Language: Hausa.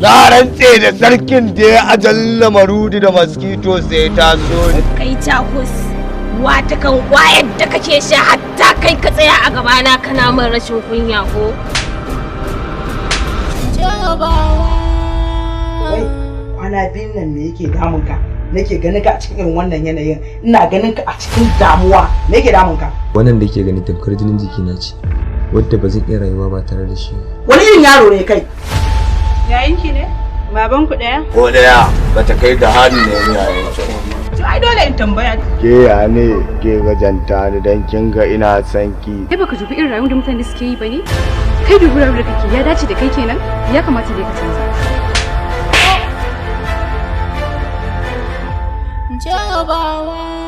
Na rantse da sarkin da ya ajalla marudi da mosquito sai ta so ni. Kai cahus, wata kan kwayar da kake sha hatta kai ka tsaya a gabana kana min rashin kunya ko? Wai kwana biyun nan me yake damun ka? Nake ganin ka a cikin irin wannan yanayin, ina ganin ka a cikin damuwa. Me yake damun ka? Wannan da ke gani tamkar jinin jikina ce, wadda ba zan iya rayuwa ba tare da shi ba. Wani irin yaro ne kai? Yayinki ne? Baban ku ɗaya? Ko daya bata kai da hannu ne yayin sa. To ai dole in tambaya. Ke ya ne ke gajanta ni dan kin ga ina son ki? Kai baka dubi irin rayuwar da mutane suke yi bane? Kai dubi rayuwar da kake, ya dace da kai kenan? Ya kamata dai ka canza. Jarabawa.